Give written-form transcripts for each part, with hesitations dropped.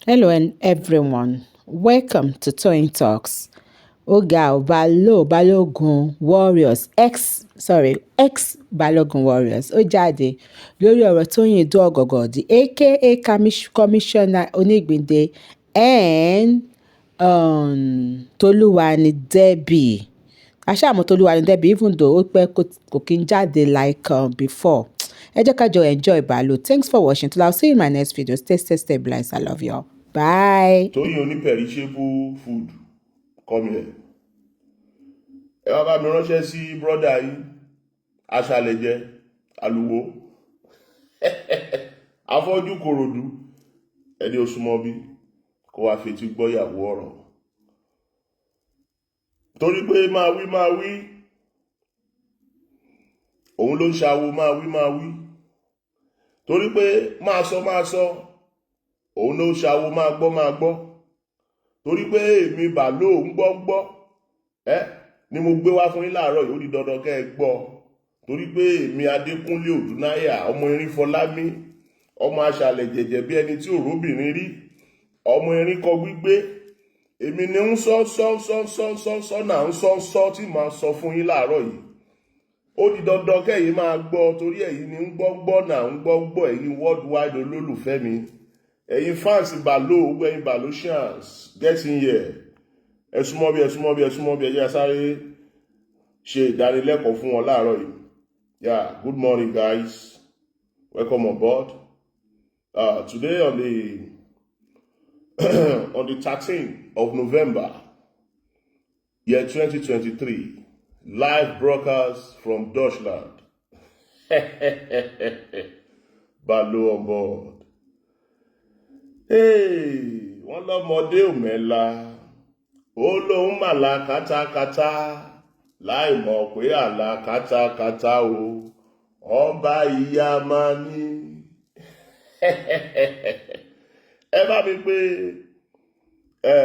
Hello and everyone. Welcome to Toyeen Talks. Ó ga ò Balo Balogun Warriors ex, sorry, ex Balogun Warriors ó jáde lórí ọ̀rọ̀ Tóyìn Ìdó-Ògògò, the aka Commissioner Onígbìndé and Toluwani Debbie. A ṣáà mọ̀ Toluwani Debbie, even though ó pẹ́ kò kí ń jáde like before. Ẹ jẹ́ ká jọ enjoy Balo. Thanks for watching. Till I'll see you in my next video. Stay safe, stay blessed. I love you all. Bye. Tóyìn oní perishable food, come here. Ẹ wá bá mi ránṣẹ́ sí brother yín, aṣàlẹ̀jẹ àlùwò, afọ́jú Kòròdú, ẹni oṣù mọ́bí kó wá fetí gbọ́yàwó ọ̀rọ̀, torí pé máa wí, máa wí, òun ló ń ṣàwo, máa wí, máa wí, torí pé máa sọ, máa sọ, òun ló ń ṣàwo, máa gbọ́, máa gbọ́, torí pé èmi Bàló ń gbọ́ ń gbọ́ ẹ ni mo gbé wá fún yín láàárọ̀ yìí. Ó di dandan kẹ́ ẹ gbọ́, torí pé èmi Adékúnlé Òdúnáyà, ọmọ erin Fọlámi, ọmọ aṣàlẹ̀ jẹ̀jẹ̀ bí ẹni tí òróbìnrin rí, ọmọ erin kọ gbígbé, èmi ni ń sọ sọ sọ sọ sọ sọ náà, ń sọ sọ tí màá sọ fún yín láàárọ̀ yìí. Ó di dandan kẹ́yìn máa gbọ́, torí ẹ̀yin ni ń gbọ́ gbọ́ náà, ń gbọ́ gbọ́. Ẹ̀yin worldwide olólùfẹ́ mi, ẹ̀yin fans Balo, gbogbo ẹ̀yin Balosians, get in here. Ẹ súnmọ́ bí, ẹ súnmọ́ bí, ẹ súnmọ́ bí. Ẹ jẹ́ sáré ṣe ìdánilẹ́kọ̀ọ́ fún wọn láàárọ̀ yìí. Yeah, good morning, guys. Welcome on board. Today on the 13th of November, year 2023, live broadcast from Deutschland. Balo on board. Hey, wọ́n lọ́mọdé ò mẹ́la, ó lóun màlà kátákátá, láì mọ̀ pé àlà kátákátá o, ọba ìyá máa ní. Ẹ bá mi pé ẹ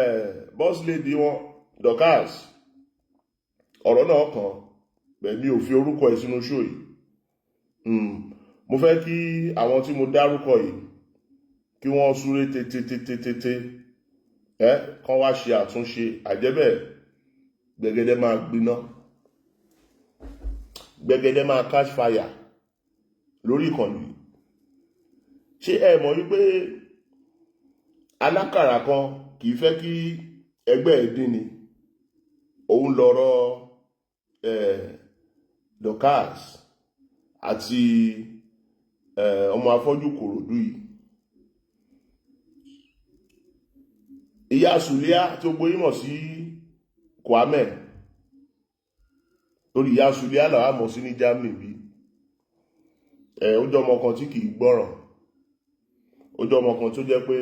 boss lady wọn, Dorcas. Ọ̀rọ̀ náà kàn pẹ̀lú òfin orúkọ ẹ̀ sínú show yìí. Mo fẹ́ kí àwọn tí mo dárúkọ yìí kí wọ́n súré tètè tètè tètè ẹ kán wá ṣe àtúnṣe. Àjẹ́bẹ̀, gbẹ̀gẹ́dẹ́ máa gbiná, gbẹ̀gẹ́dẹ́ máa catch fire lórí ìkànnì. Ṣé ẹ mọ̀ wípé alákàrà kan kì í fẹ́ kí ẹgbẹ́ ẹ̀ dín ni? Òun lọ̀rọ̀ Dorcas àti ọmọ afọ́jú Kòròdú yìí. Ìyá Sùlíà tí ó gbóyìnbó sí Kwame, torí ìyá Sùlíà làwọn mọ̀ sí ní Germany bí ẹ. Ó jẹ́ ọmọ kan tí kì í gbọ́ràn. Ó jẹ́ ọmọ kan tó jẹ́ pé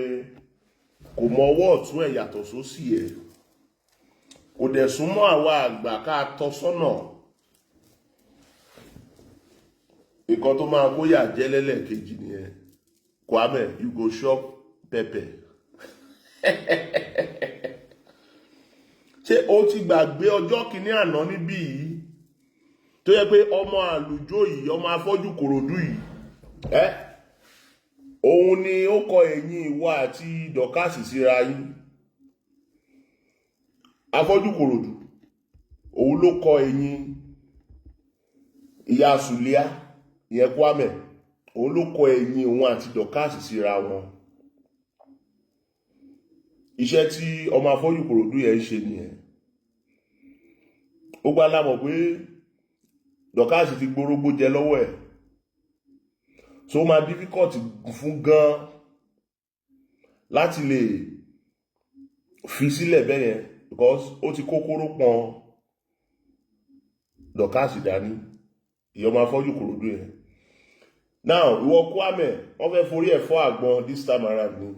kò mọ ọwọ́ ọ̀tún ẹ̀ yàtọ̀ sósì ẹ̀, kò dẹ̀ súnmọ́ àwa àgbà ká tọ́ sọ́nà. Nǹkan tó máa kóyà jẹ́ lẹ́lẹ́kejì nìyẹn. Kwame, you go chop pepper. Ṣé o ti gbàgbé ọjọ́ kìíní àná níbí yìí tó yẹ pé ọmọ àlùjọ yìí, ọmọ afọ́jú Kòròdú yìí ẹ, òun ni ó kọ ẹ̀yìn ìwọ àti Dorcas síra yín? Afọ́jú Kòròdú, òun ló kọ ẹ̀yìn ìyá Sùlíà ìyẹn Kwame, òun ló kọ ẹ̀yìn òun àti Dorcas síra wọn. Iṣẹ́ tí ọmọ afọ́jú Kòròdú yẹn ń ṣe nìyẹn. Ó gbá lámọ̀ pé Dorcas ti gborógbó jẹ lọ́wọ́ ẹ̀, so ó máa difficult fún gan láti lè fi sílẹ̀ bẹ́ẹ̀ yẹn, because ó ti kókóró pọn Dorcas dání, ìyẹn ọmọ afọ́jú Kòròdú yẹn. Now, ìwọ Kwame, wọ́n fẹ́ forí ẹ̀ fọ́ àgbọn this time around ni,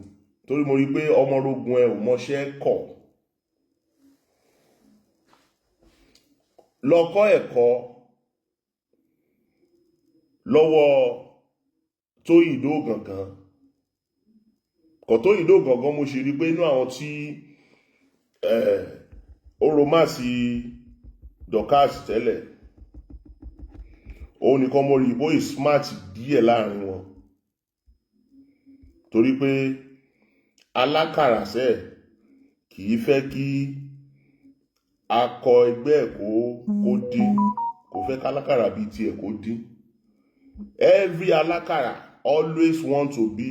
torí mo rí i pé ọmọ orogun ẹ ò mọṣẹ́ kọ̀. Lọ kọ́ ẹ̀kọ́ lọ́wọ́ Tóyìn Ìdó gangan kò. Tóyìn Ìdó gangan, mo ṣe rí i pé inú àwọn tí ó romance Dorcas tẹ́lẹ̀, òun nìkan mo rí i bóyá smart díẹ̀ láàrin wọn, torí pé Alákàrà sẹ́ kì í fẹ́ kí akọ ẹgbẹ́ ẹ̀ kó dín, kò fẹ́ kálákàrà bíi tiẹ̀ kó dín. Every alákàrà always want to be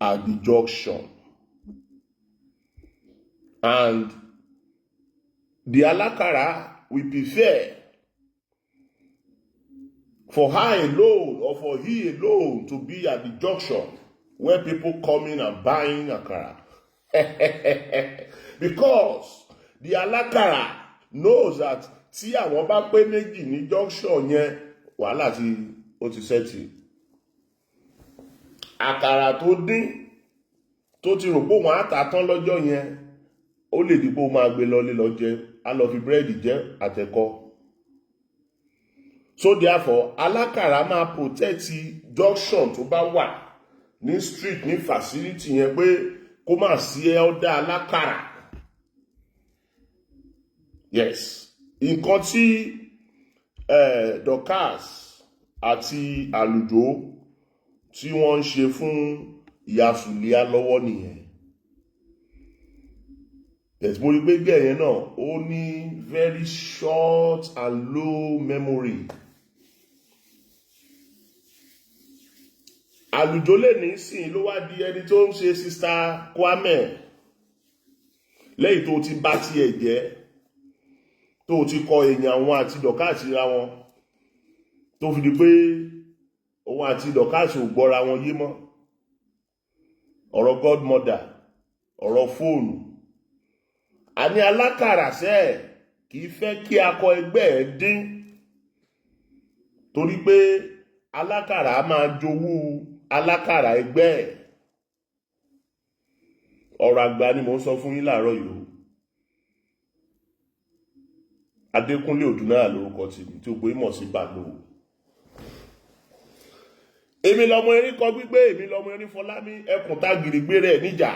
at the junction, and the alákàrà will prefer for her alone or for he alone to be at the junction where people coming and buying akara, because the alákàrà knows that tí àwọn bá pé méjì ní junction yẹn, wàhálà tí ó ti set. Àkàrà tó dín tó ti rò pé òun á tà tán lọ́jọ́ yẹn, ó lè dípò máa gbé lọlé lọ jẹ, á lọ fi búrẹ́dì jẹ àtẹ̀kọ. So therefore, alákàrà máa protect junction tó bá wà ní street, ní facility yẹn, pé kó má sí ẹ́ọ́dá alákàrà. Yes, nǹkan tí Dorcas àti Àlùjọ tí wọ́n ń ṣe fún ìyá Sùlíà lọ́wọ́ nìyẹn. Yes, mo rí pé gẹ̀yẹn náà, ó ní very short and low memory. Àlùjọ lè ní sìn ló wá di ẹni tó ń ṣe Sister Kwame lẹ́yìn tó ti bá tiẹ̀ jẹ́, tó ti kọ èèyàn àwọn àti Dorcas ra wọn, tó fi di pé òun àti Dorcas ò gbọ́ra wọn yé mọ́. Ọ̀rọ̀ godmother, ọ̀rọ̀ fóònù, àní alákàrà sẹ́ kì í fẹ́ kí akọ ẹgbẹ́ ẹ̀ dín, torí pé alákàrà á máa jowú alákàrà ẹgbẹ́ ẹ̀. Ọ̀rọ̀ àgbà ni mò ń sọ fún yín láàárọ̀ yìí o. Adékúnlé Òdúnáyà lórúkọ tèmi tí ó gbé mọ̀ sí Bàlóò. Èmi lọmọ erin kọ gbígbé, èmi lọmọ erin Fọlámi, ẹkùn tá gírígbé rẹ̀ níjà,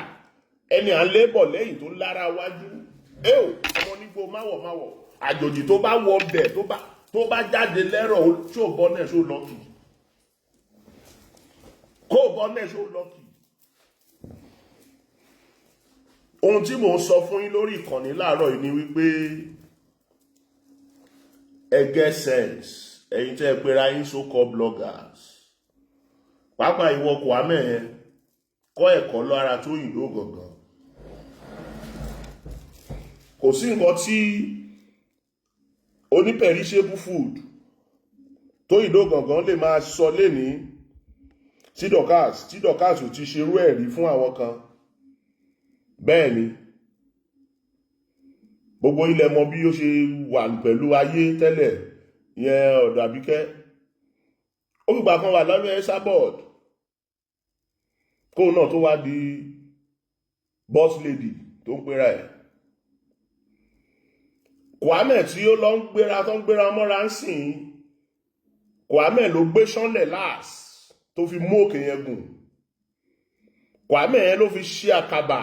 ẹni à ń lébọ̀ lẹ́yìn tó lára wájú. Ẹ ò ọmọ onígbò máwọ̀ máwọ̀, àjòjì tó bá wọ bẹ̀, tó bá jáde lẹ́rọ̀, ṣó bọ́ náà, ṣó lọ́kì kó bọ́ náà, ṣó lọ́kì. Ohun tí mò ń sọ fún yín lórí ìkànnì láàárọ̀ yìí ni wípé ẹ get sense, ẹ̀yin tẹ́ ẹ pera yín so called bloggers, pàápàá ìwọ Kwame yẹn, kọ́ ẹ̀kọ́ lára tó yìnbó gangan. Kò sí nǹkan tí oní perishable food tó yìnbó gangan lè máa sọ lénìí tí Dorcas ò ti ṣerú ẹ̀ rí fún àwọn kan. Bẹ́ẹ̀ ni gbogbo ilẹ̀ mọ bí ó ṣe wà pẹ̀lú ayé tẹ́lẹ̀ yẹn. Ọ̀dọ̀ Àbíkẹ́, ó fìgbà kan wà lábẹ́ Esabod, kóun náà tó wá di boss lady tó ń pera ẹ̀. Kwame tí ó lọ ń gbéra, tó ń gbéra mọ́ra ń sìn, Kwame ló gbé sánlẹ̀ last tó fi mú òkè yẹn gùn. Kwame yẹn ló fi ṣe àkàbà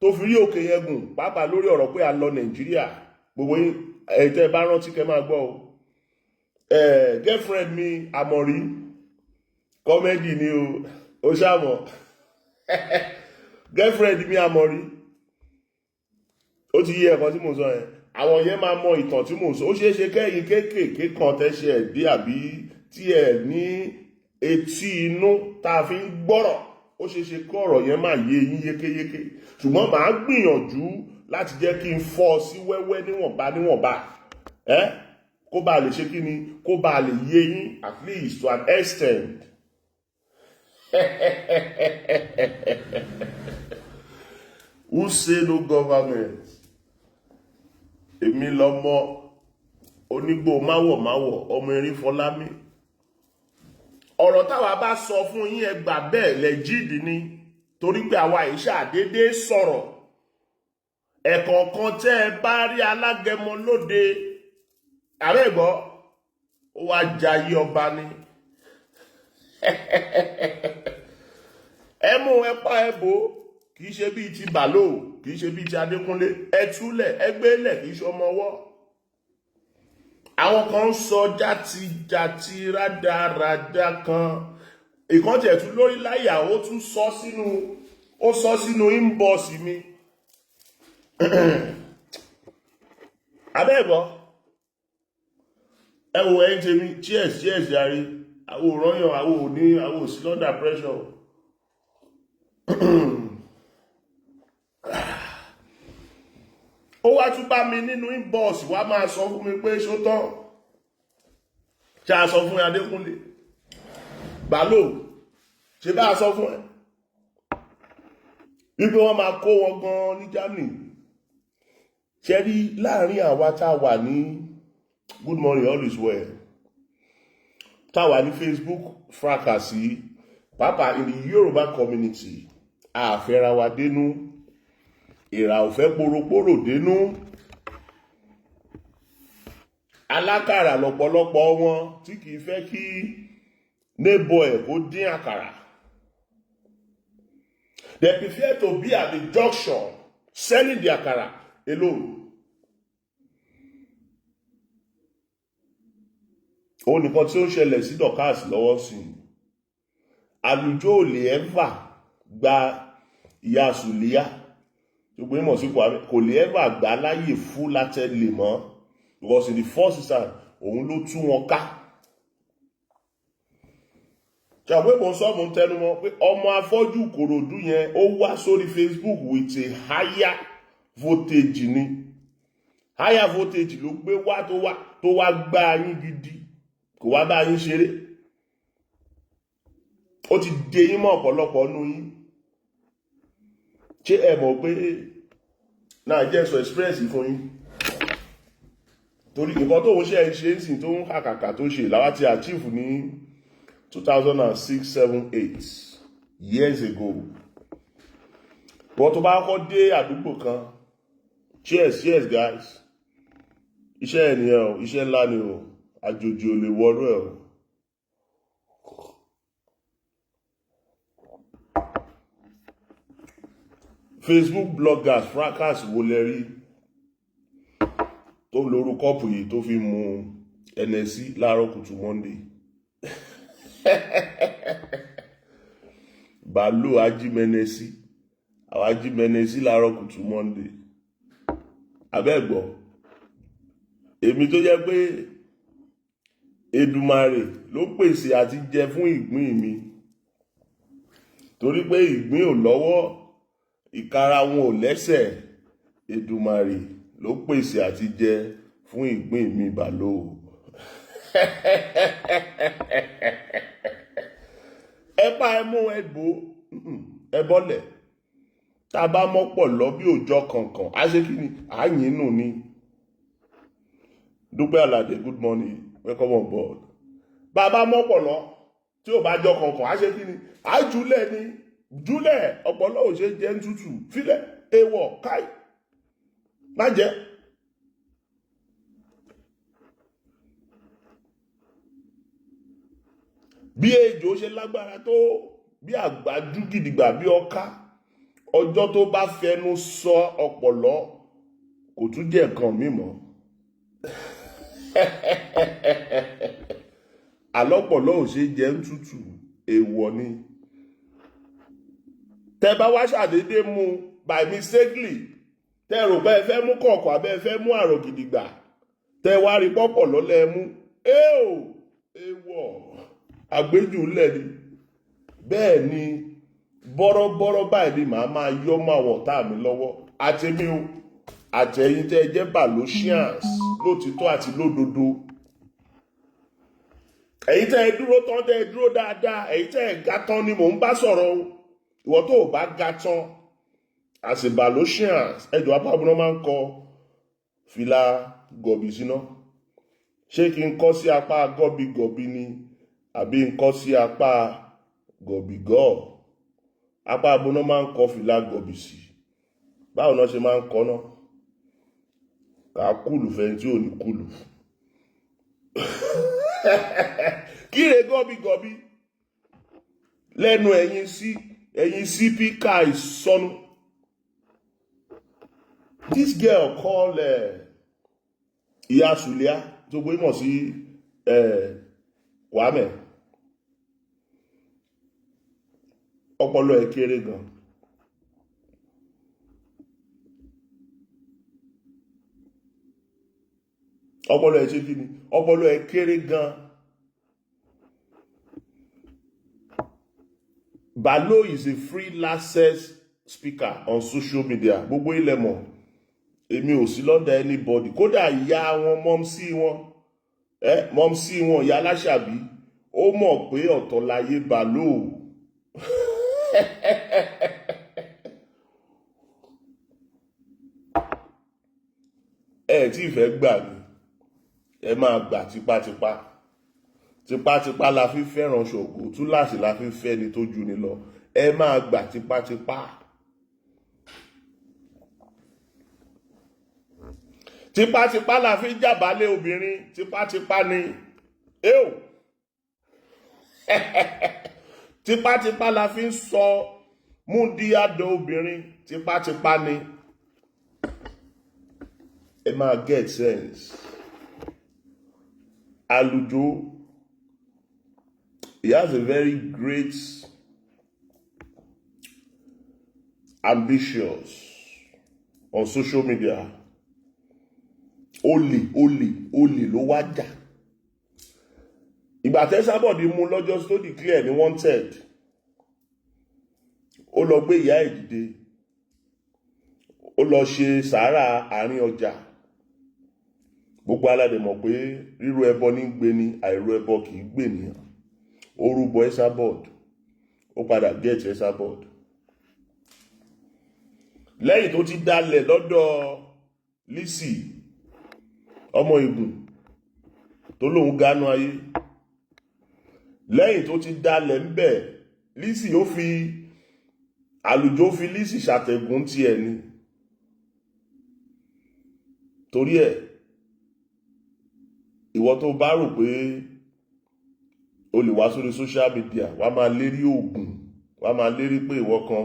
tó fi rí òkè yẹn gùn, pàápàá lórí ọ̀rọ̀ pé a lọ Nàìjíríà. Gbogbo yín ẹ̀yin tẹ́ ẹ bá rántí, kẹ́ máa gbọ́ o. Girlfriend mi Àmọ̀rí, comedy ni o, ó ṣàmọ̀ girlfriend mi Àmọ̀rí, ó ti yí ẹ̀kan tí mò ń sọ yẹn. Àwọn yẹn máa mọ ìtàn tí mò ń sọ. Ó ṣeé ṣe kẹ́yìn kéékèèké kan tẹ́ṣẹ̀ ẹ̀ dé, àbí tí ẹ̀ ní etí inú tá a fi ń gbọ́rọ̀, ó ṣeé ṣe kí ọ̀rọ̀ yẹn máa yé yín yékéyéké, ṣùgbọ́n màá gbìyànjú láti jẹ́ kí n fọ́ ọ sí wẹ́wẹ́ níwọ̀nba níwọ̀nba ẹ́, kó bá lè ṣe kí ni, kó bá lè yé yín at least to an extent. Who say no government? Èmi lọmọ onígbò máwọ̀máwọ̀, ọmọ erin Fọlámi. Ọ̀rọ̀ táwa bá sọ fún yín, ẹ gbà bẹ́ẹ̀, lẹ́jìdì ni, torí pé àwa yìí ṣàdédé sọ̀rọ̀. Ẹ̀kọ̀ọ̀kan tẹ́ ẹ bá rí alágẹmọ lóde àbẹ́gbọ́, ó wá jayé ọba ni. Ẹ mú ẹ pa ẹ bò, kì í ṣe bíi ti Bàlóò, kì í ṣe bíi ti Adékúnlé. Ẹ túlẹ̀, ẹ gbélẹ̀, kì í ṣe ọmọ ọwọ́. Àwọn kan ń sọ játijàti rádaràda kan, ìkan tiẹ̀ tún lórí láyà, ó tún sọ sínú Ó sọ sínú inbox mi. Abẹ́ẹ̀bọ́, ẹ wo, ẹ̀yin tèmi, cheers, cheers jàre. Àwọn òrànyàn, àwọn òní, àwọn òsì under pressure. Ó wá tún bá mi nínú inbox, wá máa sọ fún mi pé ṣó tán, ṣe a sọ fún Adékúnlé Bàlóò, ṣe bá a sọ fún ẹ wípé wọ́n máa kó wọn gan ní Germany. Ṣe rí láàrin àwa tá a wà ní, good morning, all is well, tá a wà ní Facebook fracas, pàápàá in the Yorùbá community, àfẹ́ra wa dénú, ìrà ò fẹ́ poroporo dénú, alákàrà lọ́pọ̀lọpọ̀ wọn tí kìí fẹ́ kí neighbor ẹ̀ kó dín àkàrà. They prefer to be at the junction selling the àkàrà alone. Òun nìkan tí ó ń ṣẹlẹ̀ sí Dorcas lọ́wọ́ sí i. Àlùjọ ò lè ever gba ìyá Sùlíyá gbogbo ìmọ̀ sí, kò lè ever gbà láyè fún látẹ̀lé mọ́, because in the first instance, òun ló tú wọn ká. Ṣàpé mo sọ, mo ń tẹnu mọ́ pé ọmọ afọ́jú Kòròdú yẹn, ó wá sórí Facebook with a higher voltage ni. Higher voltage ló gbé wá, tó wá gbá yín gidi, kò wá bá yín ṣeré. Ó ti dé yín mọ́ ọ̀pọ̀lọpọ̀ nú yín. Ṣé ẹ mọ̀ pé náà jẹ́ sọ experience fún yín, torí nǹkan tó ń ṣe ń ṣe ń sìn, tó ń kàkàkà tó ṣe làwa ti achieve ní 2006, 7, 8 years ago. Wọ́n tó bá kọ́ dé àdúgbò kan, cheers, cheers guys, iṣẹ́ ẹ̀ nìyẹn o, iṣẹ́ ńlá ni o, àjòjì ò lè wọnú ẹ̀ o. Facebook bloggers fracas wo lẹ rí tó lóru kọ́ọ̀pù yìí tó fi mu Hennessy láàárọ̀ kùtù Monday? Bàálù ajímẹnẹsí, àwọn ajímẹnẹsí láàárọ̀ kùtù Monday. Abẹ́gbọ́, èmi tó jẹ́ pé Èdùmàrè ló pèsè àti jẹ fún ìgbín mi, torí pé ìgbín ò lọ́wọ́, ìkara wọn ò lẹ́sẹ̀, Èdùmàrè ló pèsè àti jẹ fún ìgbín mi. Bàló ẹ pa, ẹ mú, ẹ bò, ẹ bọ́lẹ̀. Tá a bá mọ́pọ̀ lọ bí òòjọ́ kankan, á ṣe kí ni? À yín nù ni. Dúpẹ́ Àlàdé, good morning, welcome on board. Bá a bá mọ́pọ̀ lọ tí ò bá jọ kankan, á ṣe kí ni? À júlẹ̀ ni, júlẹ̀. Ọ̀pọ̀lọ́ ò ṣe jẹ́ ń tútù, fílẹ̀, ewọ̀ káì má jẹ́. Bí ejò ṣe lágbára tó, bí àgbájú gidigba, bí ọká, ọjọ́ tó bá fẹnu sọ ọ̀pọ̀lọ́, kò tún jẹ́ nǹkan mímọ́. Àlọ́pọ̀lọ́ ò ṣe jẹ́ ń tútù, èèwọ̀ ni. Tẹ bá wá ṣàdédé mú by mistakenly, tẹ rò pé ẹ fẹ́ mú kọ̀ọ̀kọ̀ àbẹ́ ẹ fẹ́ mú àrò gidigba, tẹ wá rí pọ́pọ̀ lọ́lẹ́ mú, ẹ ò, èèwọ̀, àgbéjù ńlẹ̀ ni. Bẹ́ẹ̀ ni bọ́rọ́bọ́rọ́ báyìí ni màá máa yọ́ mọ́ àwọn ọ̀tá mi lọ́wọ́, àtẹ̀mí o, àtẹ̀yìn tẹ́ ẹ jẹ́ Balosians lótìtọ́ àti lódodo, ẹ̀yin tẹ́ ẹ dúró tán, tẹ́ ẹ dúró dáadáa, ẹ̀yin tẹ́ ẹ ga tán ni mò ń bá sọ̀rọ̀ o. Ìwọ tó o bá ga tán as a Balosians, ẹjọ́ apábọ́nà máa ń kọ fìlà gọ̀bì síná. Ṣé kí n kọ́ sí apá gọ́bigọ̀bi ni, àbí n kọ́ sí apá gọ̀bìgọ́? Apá abóná máa ń kọ fìlà gọ̀bì sí? Báwo náà ṣe máa ń kọ́ náà? Kà á kúlù fẹ́ni tí ò ní kúlù. Kíre gọ́bigọ̀bi lẹ́nu ẹ̀yin sí ẹ̀yin sípíkà ìsọnù. This girl called Ìyá Sùlíà tó gbé mọ̀ sí Kwame, ọpọlọ ẹ̀ kéré gan. Ọpọlọ ẹ ṣe kí ni? Ọpọlọ ẹ kéré gan. Balo is a free access speaker on social media. Gbogbo ilẹ̀ mọ̀, èmi ò sí lọ́dọ̀ anybody. Kódà ìyá wọn, mọ́mísí wọn, ẹ mọ́mísí wọn, ìyá aláṣàbí, ó mọ̀ pé ọ̀tọ̀ láyé Balo. Ẹ tí ì fẹ́ gbà ni, ẹ máa gbà tipátipá. Tipátipá la fi fẹ́ràn ṣògo, túláàsì la fi fẹ́ ni tó ju ni lọ. Ẹ máa gbà tipátipá. Tipátipá la fi jábàálẹ̀ obìnrin, tipátipá ni. Eo! Tipátipá la fi ń sọ múndíádọ obìnrin, tipátipá ni. Ẹ máa get sense. Alujo, he has a very great ambitious on social media. Olè, olè, olè ló wá jà. Ìgbà tẹ́sàbọ̀dì mú lọ́jọ́ tó declare ní wanted, ó lọ gbé ìyá ẹ̀ dìde, ó lọ ṣe sàárà àárín ọjà. Gbogbo aládé mọ̀ pé rírú ẹbọ ní gbé ni, àìrú ẹbọ kì í gbè nìyàn. Ó rúbọ Esabod, ó padà get Esabod. Lẹ́yìn tó ti dalẹ̀ lọ́dọ̀ Lizzy ọmọ Ìgùn tó lóun ganu ayé, lẹ́yìn tó ti dalẹ̀ ń bẹ̀, Lizzy ó fi àlùjọ fi Lizzy ṣàtẹ̀gùn tiẹ̀ ni. Torí ẹ̀, ìwọ tó bá rò pé o lè wá sórí social media, wàá máa lérí ògùn, wàá máa lérí pé ìwọ kan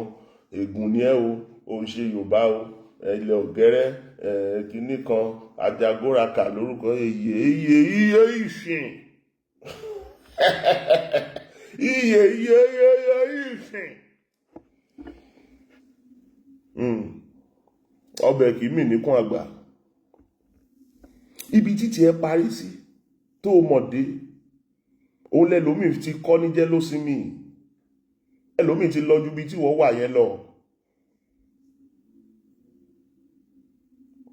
ègùn ni ẹ́ o, ò ń ṣe Yorùbá o, ilẹ̀ ògẹ́rẹ́, kinní kan Ajagóraka lórúkọ iye iye iye ìsìn. Iye iye iye iye ìsìn. Ọbẹ̀ kì í mì níkùn àgbà. Ibi títí ẹ parí sí tó mọ̀ dé, òun lẹ́lòmíì ti kọ́ ní jẹ́lósímì. Ẹlòmíì ti lọ ju ibi tí wọ́n wà yẹn lọ.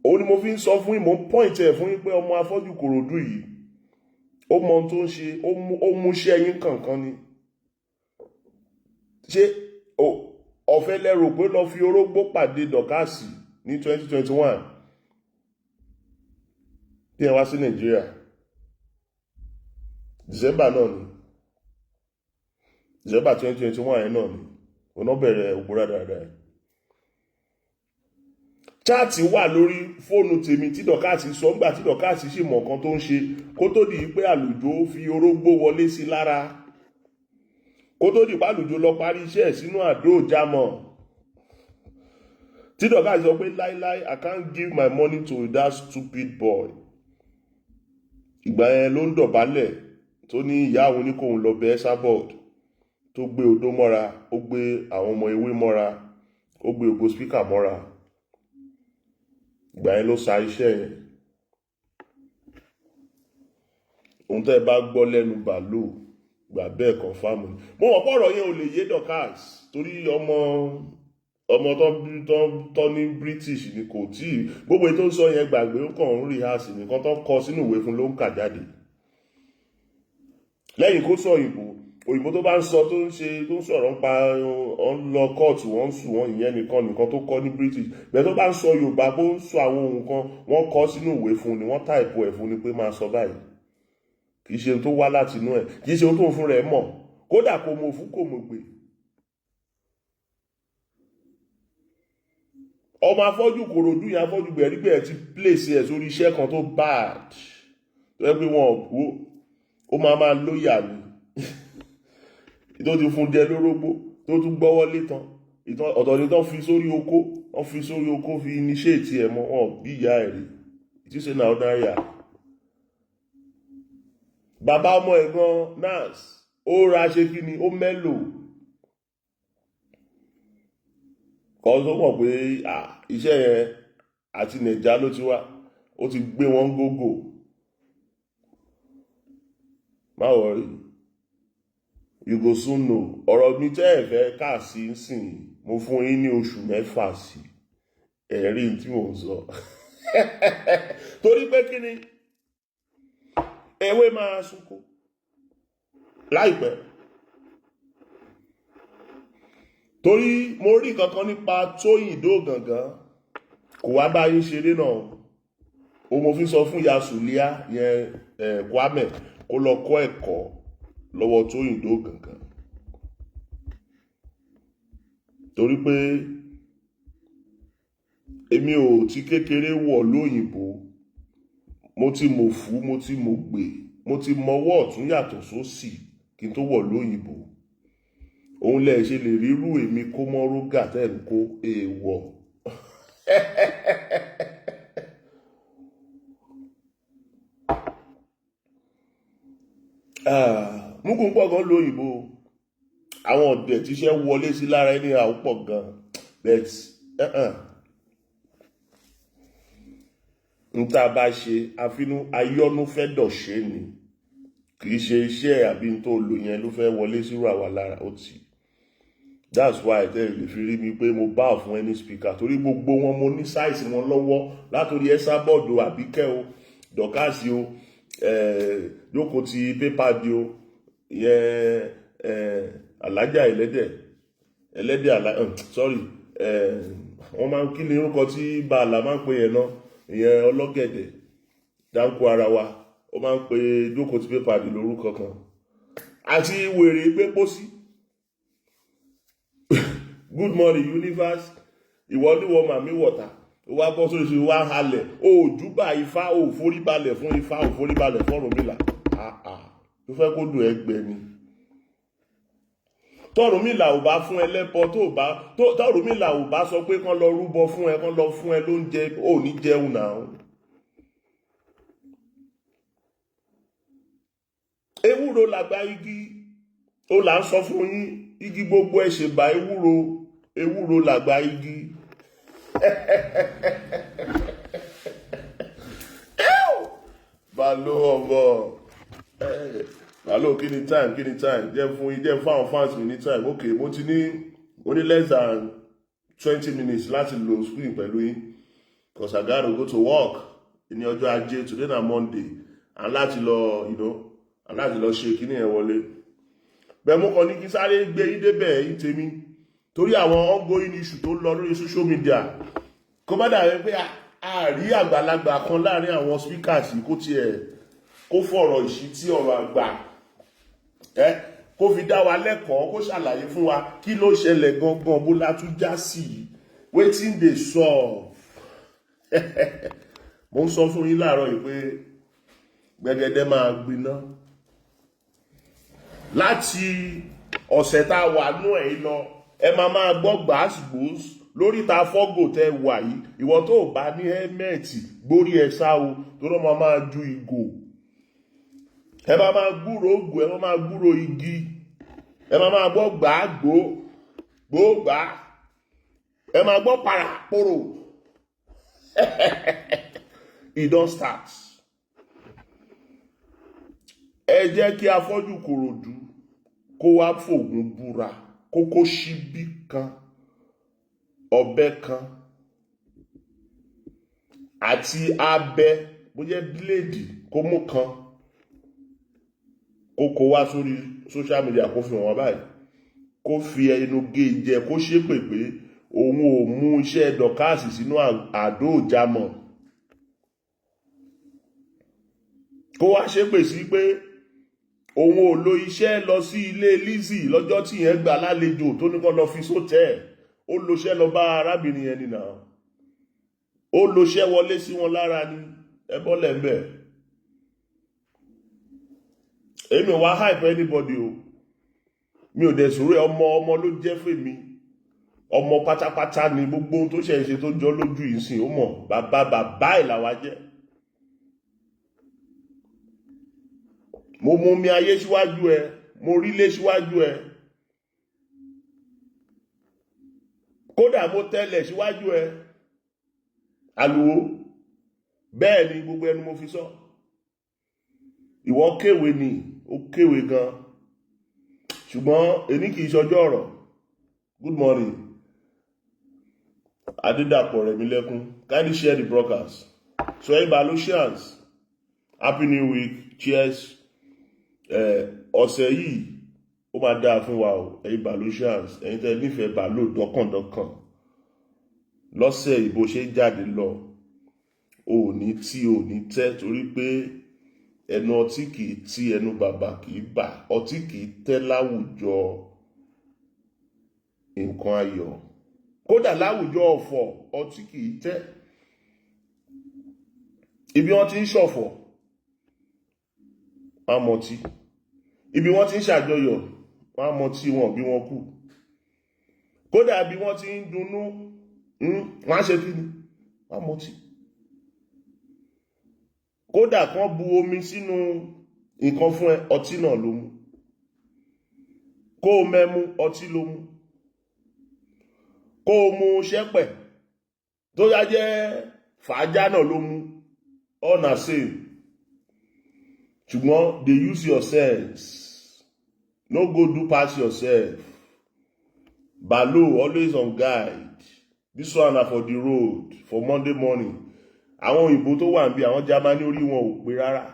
Òun ni mo fi ń sọ fún yín, mo ń point ẹ̀ fún yín pé ọmọ afọ́jú Kòròdú yìí, ó mọ ohun tó ń ṣe, ó mú iṣẹ́ yín kankan ni. Ṣé ọ̀fẹ́ lẹ́rò pé lọ fi orógbó pàdé Dọ̀kásì ní 2021 tí ẹ wá sí Nàìjíríà? December náà ni, December 2021 yẹn náà ni òun náà bẹ̀rẹ̀ ògbóra dáadáa. Chat wà lórí fóònù tèmi tí Dọ̀kásì sọ ńgbà tí Dọ̀kásì sì mọ̀ nǹkan tó ń ṣe kó tó di pé àlùjọ fi orógbó wọlé sí lára, kó tó di pé àlùjọ lọ parí iṣẹ́ ẹ̀ sínú àdó jámọ̀. Tí Dọ̀kásì sọ pé láíláí, I can't give my money to that stupid boy. Ìgbà yẹn ló ń dọ̀bálẹ̀ tó ní ìyá òun ní kóun lọ bẹ Esabod, tó gbé odó mọ́ra, ó gbé àwọn ọmọ ewé mọ́ra, ó gbé ògo spíkà mọ́ra. Ìgbà yẹn ló sa iṣẹ́ yẹn. Ohun tẹ́ ẹ bá gbọ́ lẹ́nu Balo, gbà bẹ́ẹ̀ confirm ni. Mo mọ̀ pé ọ̀rọ̀ yẹn ò lè yé Dorcas torí ọmọ ọmọ tó ní British ni, kò tí ì gbogbo èyí tó ń sọ yẹn gbàgbé, ó kàn ń rehearse nìkan tó kọ sínú ìwé fún ló ń kà jáde. Lẹ́yìn kó sọ òyìnbó, òyìnbó tó bá ń sọ tó ń ṣe tó ń sọ̀rọ̀ ń pa ọ̀n lọ kóòtù, wọ́n ń sùn wọ́n, ìyẹn nìkan nìkan tó kọ́ ní British. Bẹ́ẹ̀ tó bá ń sọ Yorùbá, bó ń sọ àwọn ohun kan, wọ́n kọ sínú ìwé fún ni, wọ́n type ẹ̀ fún ni pé máa sọ báyìí. Kì í ṣe ohun tó wá láti inú ẹ̀, kì í ṣe ohun tó ń fún rẹ̀ mọ̀, kódà kò mọ̀ fún kò mọ̀ gbé. Ọmọ afọ́jú Kòròdú yẹn, afọ́jú gbẹ̀rígbẹ̀ ti place ẹ̀ sórí iṣẹ́ kan tó bad, tó yẹ pé wọn ò wó, ó máa máa lóyà ni. Tó ti fún jẹ lórógbó, tó tún gbọ́wọ́ lé tán, ọ̀tọ̀ ni tán fi sórí okó, wọ́n fi sórí okó fi initiate ẹ̀ mọ́, wọn bí ìyá ẹ̀ rí. Ìtúsẹ̀ náà ordinary yà. Bàbá ọmọ ẹ̀ gan nurse, ó ra ṣe kí ni, ó mẹ́lò. Kọ́ tó mọ̀ pé iṣẹ́ yẹn àti Nàìjíríà ló ti wá, ó ti gbé wọn gógó. Má worry, you go soon know. Ọ̀rọ̀ mi tẹ́ ẹ̀ fẹ́ kà sí sìn, mo fún yín ní oṣù 6 sí ẹ̀rí tí mò ń sọ. Torí pé kí ni ewé máa sunkún láìpẹ́. Torí mo rí kankan nípa Tóyìn Dógangan, kò wá bá yín ṣeré náà. O mo fi sọ fún ìyá Sùlíà yẹn, Kwame, kó lọ kọ́ ẹ̀kọ́ lọ́wọ́ Tóyìn Dógangan. Torí pé èmi ò ti kékeré wọ̀ lóyìnbó, mo ti mọ̀ fú, mo ti mọ̀ gbè, mo ti mọwọ́ ọ̀tún yàtọ̀ sósì kí n tó wọ̀ lóyìnbó. Òun lẹ ṣe lè rírú èmi kó mọ́ rógà tẹ́ ń kó èèwọ̀. Mugun pọ̀ gan lóyìnbó. Àwọn ọ̀dẹ̀ tíṣẹ́ wọlé sí lára ẹni àwọn pọ̀ gan. But n tá a bá ṣe àfinú ayọ́nú fẹ́ dọ̀ṣẹ́ ni. Kì í ṣe iṣẹ́ àbí n tó lò yẹn ló fẹ́ wọlé sírò àwa lára ó ti. That's why tẹ́ ẹ lè fi rí mi pé mo bow fún any speaker, torí gbogbo wọn mo ní size wọn lọ́wọ́, látòrí Esabod o, Àbíkẹ́ o, Dọ̀kásì o, jókòó ti pépà di o, ìyẹn Alájà Ẹlẹ́dẹ̀, Ẹlẹ́dẹ̀ àlá, sorry, wọ́n máa ń kí ni orúkọ tí bàálà máa ń pè yẹn náà, ìyẹn ọlọ́gẹ̀dẹ̀, dáńkó ara wa, ó máa ń pè jókòó ti pépà di lórúkọ kan. Àti wèrè gbé pósí. Good morning universe, ìwọ ní wọ́n màmí wọ̀ta, ó wá bọ́ sórí ṣe wá halẹ̀, ó júbà ifá, ó foríbalẹ̀ fún ifá, ó foríbalẹ̀ fún Ọ̀rúnmìlà. Tó fẹ́ kó dùn ẹgbẹ́ ni. Tọ́rùnmìlà ò bá fún ẹ lẹ́bọ, tó bá, tó, Tọ́rùnmìlà ò bá sọ pé kán lọ rúbọ fún ẹ, kán lọ fún ẹ lóúnjẹ, ò ní jẹun náà. Ewúro làgbà igi, ó là ń sọ fún yín, igi gbogbo ẹ ṣe bá ewúro, ewúro làgbà igi. Balo ọmọ. Balo, kí ni time, kí ni time? Jẹ́ fún yín, jẹ́ fún àwọn fans mi ní time. Okay, mo ti ní, mo ní less than 20 minutes láti lo screen pẹ̀lú yín. Because I gotta go to work ní ọjọ́ ajé, today na Monday. And láti lọ, you know, and láti lọ ṣe kíní ẹ̀ wọlé. Bẹ́ẹ̀ mo kàn ní kí sáré gbé yín débẹ̀ yín tèmi. Torí àwọn ongoing issue tó lọ lórí social media. Kó má dàbí pé a rí àgbàlagbà kan láàrin àwọn speakers yìí kó tiẹ̀ kó fọ̀rọ̀ ìṣítí ọ̀rọ̀ àgbà. Kó fi dá wa lẹ́kọ̀ọ́, kó ṣàlàyé fún wa kí ló ṣẹlẹ̀ gangan, bó la tún já sí i. Wetin dey solve? Mo ń sọ fún yín láàárọ̀ yìí pé gbẹ̀gẹ̀dẹ̀ máa gbiná. Láti ọ̀sẹ̀ tá a wà nú ẹ̀ lọ, ẹ máa máa gbọ́ gbàásgbòós lórí ta fọ́gò tẹ wà yìí. Ìwọ tó o bá ní hẹ́mẹ̀tì gbórí ẹ sá o, torí wọ́n máa máa ju ìgò. Ẹ máa máa gbúrò ògò, ẹ máa máa gbúrò igi. Ẹ máa máa gbọ́ gbàágbó, gbóògbà. Ẹ máa gbọ́ pàràpòrò. It don start. Ẹ jẹ́ kí afọ́jú Kòròdú kó wá fògùn búra, kó kó ṣíbí kan, ọ̀bẹ kan, àti abẹ, bó jẹ́ bíléèdì kó mú kan, kó kó wá sórí social media kó fi wọ́n báyìí, kó fi ẹnu gé jẹ, kó ṣépè pé òun ò mú iṣẹ́ Dọ̀kásì sínú àdó ìjàmọ̀. Kó wá ṣépè sí pé òun ò lo iṣẹ́ lọ sí ilé Lizzy lọ́jọ́ tí yẹn gbà lálejò tó ní kó lọ fi sótẹ́ẹ̀. Ó lo iṣẹ́ lọ bá arábìnrin yẹn nìyà. Ó lo iṣẹ́ wọlé sí wọn lára ni. Ẹ bọ́lẹ̀ ń bẹ̀. Èmi ò wá hype anybody o. Mi ò dẹ̀ sọ̀rọ̀ ẹ, ọmọ ọmọ ló jẹ́ fèmí. Ọmọ pátápátá ni gbogbo ohun tó ṣe ń ṣe tó jọ lójú ìsìn, ó mọ̀. Bàbá bàbá ẹ̀ làwa jẹ́. Mo mú mi ayé síwájú ẹ, mo rí lé síwájú ẹ. Kódà mo tẹ́lẹ̀ síwájú ẹ. Àlùwò. Bẹ́ẹ̀ ni gbogbo ẹnu mo fi sọ. Ìwọ kéwé ni, Ó kéwé gan, ṣùgbọ́n èní kì í ṣọjọ́ ọ̀rọ̀. Good morning, Adédàpọ̀ Rẹ̀mílẹ́kún. Kindly share the broadcast. So ẹ̀yin Balosians, happy new week, cheers. Ọ̀sẹ̀ yìí ó máa dáa fún wa o. Ẹ̀yin Balosians, ẹ̀yin tẹ́ nífẹ̀ẹ́ Balo dọ́kàndọ́kàn, lọ́sẹ̀ ìbò ṣe ń jáde lọ, ò ní tí ò ní tẹ́, torí pé ẹnu ọtí kì í tí, ẹnu bàbà kì í bà, ọtí kì í tẹ́ láwùjọ nǹkan ayọ̀, kódà láwùjọ ọ̀fọ̀ ọtí kì í tẹ́. Ibi wọ́n ti ń ṣọ̀fọ̀ wọ́n á mọtí, ibi wọ́n ti ń ṣàjọyọ̀ wọ́n á mọtí wọn bí wọ́n kú, kódà bí wọ́n ti ń dunnú wọ́n á ṣe kí ni? Wọ́n á mọtí. Kódà kán bu omi sínú nǹkan fún ẹ, ọtí náà ló mú. Kó o mẹ́mú, ọtí ló mú. Kó o mu ṣẹ́pẹ̀ tó yá jẹ́ fàájà náà ló mú. All na same. Ṣùgbọ́n dey use your sense, no go do pass yourself. Balo always on guide. This one na for the road for Monday morning. Àwọn òyìnbó tó wà níbi, àwọn Germany, orí wọn ò pé rárá.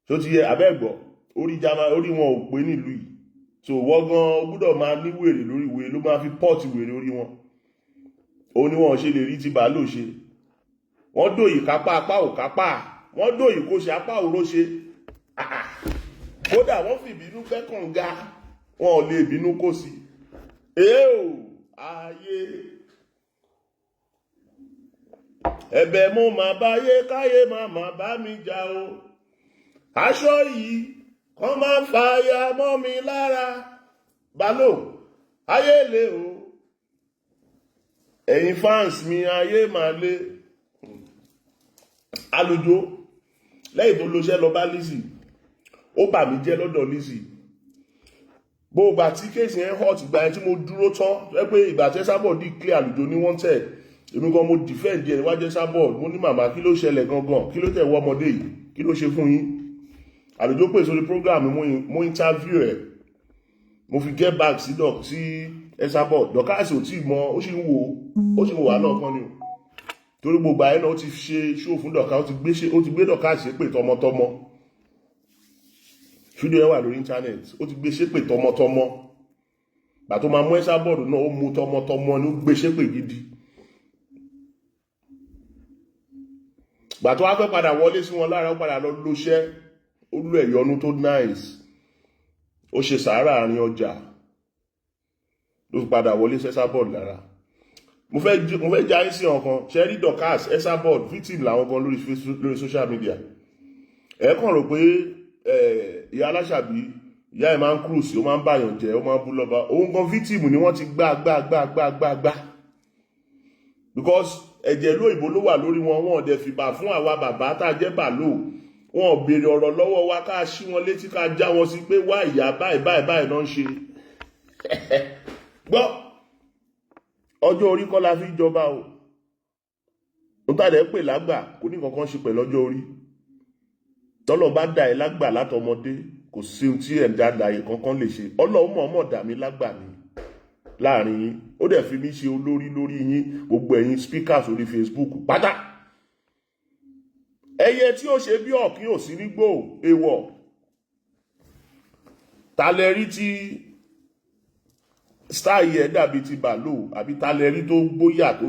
Tó ti yẹ abẹ́gbọ́, orí Germany, orí wọn ò pé nílùú yìí. So wọ́n gan gbọ́dọ̀ máa ní wèrè lórí wèrè ló máa fi pọ́ọ̀tì wèrè orí wọn. Ó ní wọn ṣe lè rí ti Balo ṣe. Wọ́n dòyì kápá, apá ò kápá. Wọ́n dòyì kó ṣe, apá òró ṣe. Kódà wọ́n fi ìbínú fẹ́ kànga, wọn ò lè bínú kó sí. Èé o, ayé, ẹ̀bẹ̀ mo máa báyé káyé máa máa bá mi jà o. Aṣọ yìí kàn máa fàyà mọ́ mi lára. Balo ayé le o. Ẹ̀yin fans mi, ayé máa le. Alùjọ lẹ́yìn tó lọ́ṣẹ́ lọ bá Lizzy, ó bà mí jẹ́ lọ́dọ̀ Lizzy. Gbogbo àti case yẹn hot ìgbà yẹn tí mo dúró tán ẹ pé ìgbà tí Esabod declare àlùjọ ní wanted, èmi gan mo defend ẹ níwájú Esabod. Mo ní, "Màmá, kí ló ṣẹlẹ̀ gangan? Kí ló tẹ̀ wọ́ ọmọdé yìí? Kí ló ṣe fún yín?" Àlùjọ pè sórí program, mo interview ẹ, mo fi get back sí doc sí Esabod. Dorcas ò tí ì mọ, ó sì ń wò ó, sì ń wò wá lọ́ọ̀kan ni o, torí gbogbo ayé náà ó ti ṣe show fún Dorcas, ó ti gbé Dorcas ṣépè tọmọtọmọ. Fídíò ẹ wà lórí internet. Ó ti gbé ṣépè tọmọtọmọ. Gbà tó máa mú Esabod náà, ó mú tọmọtọmọ ni, ó gbé ṣépè gidi. Gbà tó wá fẹ́ padà wọlé sí wọn lára, ó padà lọ lóṣẹ́, ó lú ẹ̀yọnu tó nice, ó ṣe sàárà àárín ọjà, ló fi padà wọlé sí Esabod lára. Mo fẹ́ já sí ọ̀kan ṣe rí. Dorcas, Esabod, victim làwọn gan lórí Facebook, lórí social media. Ẹ kàn rò pé ìyá aláṣàbí, ìyá ẹ̀ máa ń cruise, ó máa ń bàyàn jẹ́, ó máa ń bú lọ́ba. Òun gan victim ni. Wọ́n ti gbá gbá gbá gbá gbá gbá because ẹ̀jẹ̀ lóyìnbó ló wà lórí wọn. Wọn ò dẹ̀ fìbà fún àwa bàbá tá a jẹ́ bàlóò. Wọn ò béèrè ọ̀rọ̀ lọ́wọ́ wa ká ṣí wọn létí, ká já wọn sí pé wá ìyá báyìí báyìí báyìí náà ń ṣe. Gbọ́, ọjọ́ orí kọ́ la fi jọba o. N tàdé pè lágbà kò ní kankan ṣe pẹ̀lú ọjọ́ orí. Tọ́lọ̀ bá dà ẹ́ lágbà látọmọdé, kò sí ohun tí ẹ̀dá àlàyé kankan lè ṣe. Ọlọ́run mọ̀ọ́mọ̀ dà mí lágbà ni láàrin yín, ó dẹ̀ fi mí ṣe olórí lórí yín, gbogbo ẹ̀yin speakers orí Facebook pátá. Ẹyẹ tí ó ṣe bí ọ̀kín ò sí nígbò èèwọ̀. Ta lẹ rí tí style ẹ̀ dàbí ti bàlò, àbí ta lẹ rí tó gbóyà tó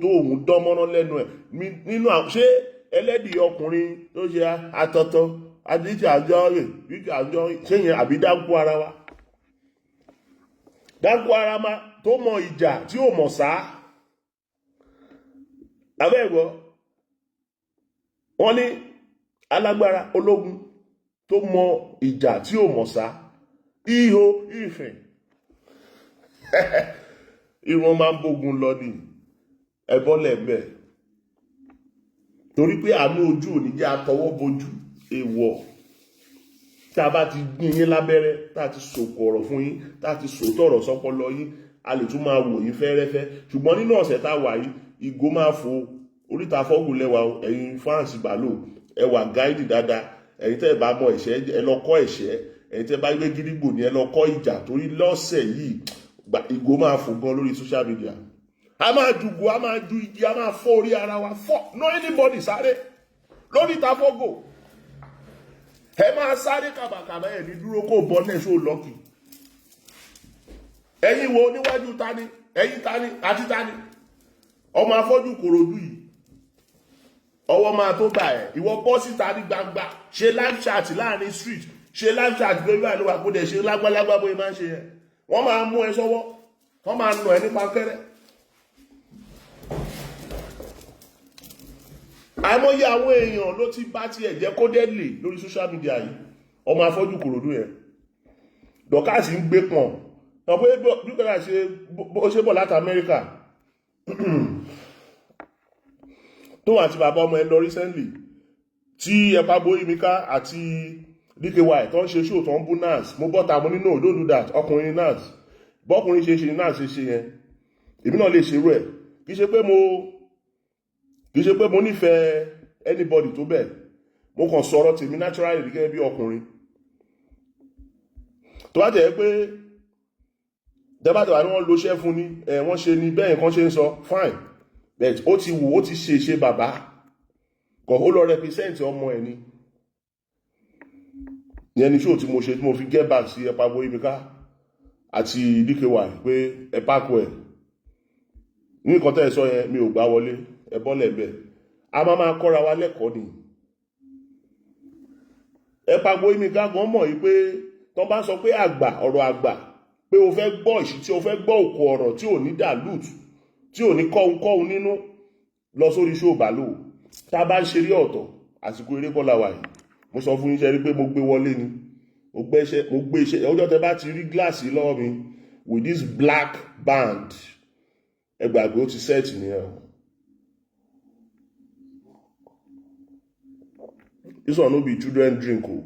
òun dánmọ́rán lẹ́nu ẹ̀ nínú ṣé ẹlẹ́dìí ọkùnrin tó ṣe atọ́tọ́ adíjà àjọ rẹ̀ wíkì àjọ ṣé yẹn, àbí dáńkú ara wa, dáńkú ara ma tó mọ ìjà tí ò mọ̀ sá abẹ́ẹ̀gbọ́? Wọ́n ní alágbára ológun tó mọ ìjà tí ò mọ̀ sá, ihò ìfìn irun máa ń bógun lọ ní ẹbọ́lẹ̀ bẹ́ẹ̀, torí pé àánú ojú ò ní jẹ́ àtọwọ́ bojú èèwọ̀. Tá a bá ti gbìn yín lábẹ́rẹ́, tá a ti sòkò ọ̀rọ̀ fún yín, tá a ti sòótọ́ ọ̀rọ̀ sọ́pọlọ yín, a lè tún máa wò yín fẹ́rẹ́fẹ́. Ṣùgbọ́n nínú ọ̀sẹ̀ tá a wà yìí, ìgò máa fo oríta fọ́gùn lẹ́wà. Ẹ̀yin fans bàlò, ẹ wà gáìdì dáadáa. Ẹ̀yin tẹ́ ẹ bá mọ ẹ̀ṣẹ́, ẹ lọ kọ́ ẹ̀ṣẹ́. Ẹ̀yin tẹ́ bá gbé gídígbò ní, ẹ lọ kọ́ ìjà, torí lọ́sẹ̀ yìí ìgò máa fò gan lórí social media. A máa jùgò, a máa ju igi, a máa fọ́ orí ara wa fọ́. No anybody sáré lórí ìta fọ́gò. Ẹ máa sáré kàbàkàbà, ẹ̀ ní dúró kó bọ́ náà ṣó lọ́kì. Ẹ̀yin wo níwájú tani? Ẹ̀yin tani àti tani? Ọmọ afọ́jú Kòròdú yìí, ọwọ́ máa tó bà ẹ́. Ìwọ bọ́ síta ní gbangba, ṣe live chat láàrin street, ṣe live chat lórí àlọ́ kó dẹ̀ ṣe lágbálágbá bóyá máa ń ṣe yẹn. Wọ́n máa mú ẹ sọ́wọ́, wọ́n máa nà ẹ ní pankẹ́rẹ́. Àìmọye àwọn èèyàn ló ti bá tiẹ̀ jẹ́ kó dé lè lórí social media yìí. Ọmọ afọ́jú Kòròdú yẹn, Dọ̀kásì ń gbé pọ̀n ọ̀pọ̀ bí kọ́lá ṣe bó ṣe bọ̀ láti Amẹ́ríkà tó àti bàbá ọmọ ẹ lọ recently, tí ẹ̀pà Boyimika àti DKY tó ń ṣe show, tó ń bú Nas. Mo bọ́ta, mo ní, "No, don't do that." Ọkùnrin Nas, bọ́kùnrin ṣe ṣe ni Nas ṣe ṣe yẹn, èmi náà lè ṣerú ẹ̀. Kì í ṣe pé mo nífẹ̀ẹ́ anybody tó bẹ́ẹ̀, mo kàn sọ̀rọ̀ tèmi naturally gẹ́gẹ́ bí ọkùnrin. Tó bá tẹ̀ pé tẹ́bàtẹ̀ wà ní wọ́n lo iṣẹ́ fún ni ẹ̀, wọ́n ṣe ni bẹ́ẹ̀ nǹkan ṣe ń sọ, fine, but ó ti wù, ó ti ṣe ṣe bàbá kọ̀, ó lọ represent ọmọ ẹ̀ ni. Ìyẹn ni show tí mo ṣe tí mo fi get back sí Ẹ̀pà Boyimika àti DKY pé ẹ pákó ẹ̀ ní nǹkan tẹ́ ẹ sọ yẹn, mi ò gbá wọlé, ẹ bọ́lẹ̀ bẹ́ẹ̀. A máa máa kọ́ra wa lẹ́kọ̀ọ́ ni. Ẹ̀pà Boyimika gan mọ̀ yìí pé tọ́ bá sọ pé àgbà, ọ̀rọ̀ àgbà, pé o fẹ́ gbọ́ ìṣí tí o fẹ́ gbọ́ òkú ọ̀rọ̀ tí ò ní dilute, tí ò ní kọ́hun nínú, lọ sórí show bàálù. Tá a bá ń ṣeré ọ̀tọ̀, àsìkò eré kọ́ la wà yìí. Mo sọ fún yín, ṣe rí pé mo gbé wọlé ni, mo gbé iṣẹ́, mo gbé iṣẹ́. Ọjọ́ tẹ bá ti rí gíláàsì lọ́wọ́ mi with this black band, ẹ gbàgbé, ó ti set nìyẹn o. This one no be children drink o.